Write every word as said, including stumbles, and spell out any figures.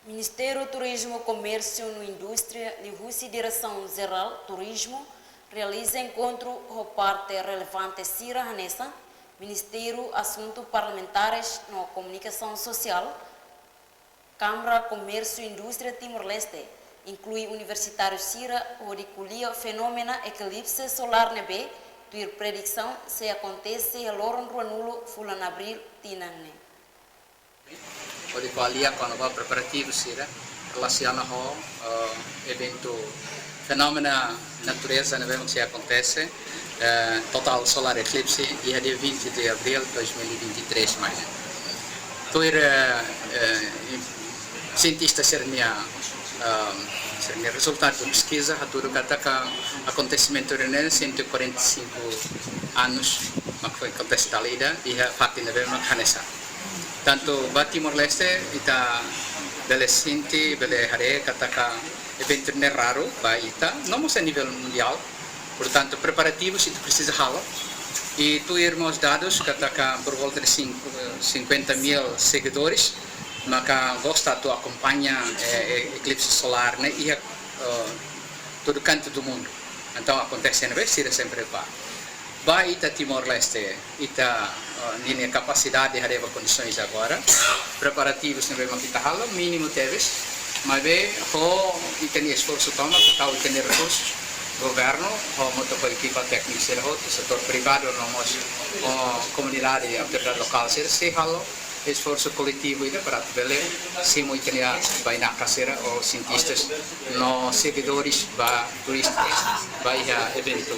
Ministériu Turizmu, Komérsiu no Indústria liuhusi Diresaun Jerál Turizmu realiza enkontru ho parte relevante sira hanesan Ministériu Asuntu Parlamentares no Komunikasaun Sosiál, Kámara Komérsiu Indústria Timor-Leste, inklui universitáriu sira hodi ko'alia fenómenu eklipse solár ne'ebé tuir predisaun sei akontese iha loron ruanulu fulan Abríl tinan ne'e. Hodi ko'alia kona-ba preparativu sira relasiona ho, eh, eventu fenómenu natureza ne'ebé sei akontese, eh, total solar eclipse iha dia vinte de abril dois mil e vinte e três, mais. Tuir, eh, eh, sientista sira-nia, eh, sira-nia rezultadu peskiza hatudu katak akontesimentu ne'e cento e quarenta e cinco anos mak foin akontese dala ida iha fatin ne'ebé mak hanesan. Tantu ba Timor-Leste ita bele sente, bele haree katak eventu ne'e raru ba ita, no mós a nivel mundiál. Portantu, preparativus ita presiza halo. I tuir mós dadus katak por volta de cinco, cinquenta mil seguidores maka gosta atu akompaña, eh, eh, eklipse solár ne'e iha, eh, todo canto do mundo. Entaun, akontese ne'ebé sira sempre bá. Ba ita Timor-Leste, ita, eh, ninia kapasidade haree ba kondisoens agora. Preparativus ne'ebé mak ita halo, mínimu tebes. Maibé, ho ita-nia esforsu tomak, tau ita-nia rekursus, governu, ho mós ho ekipa téknika sira hotu, setór privadu, no mós ho komunidade, autoridade lokál sira, sei halo esforsu koletivu ida para atu bele simu ita-nia bainaka sira, ou sientistas, no seguidores ba turista, ba iha eventu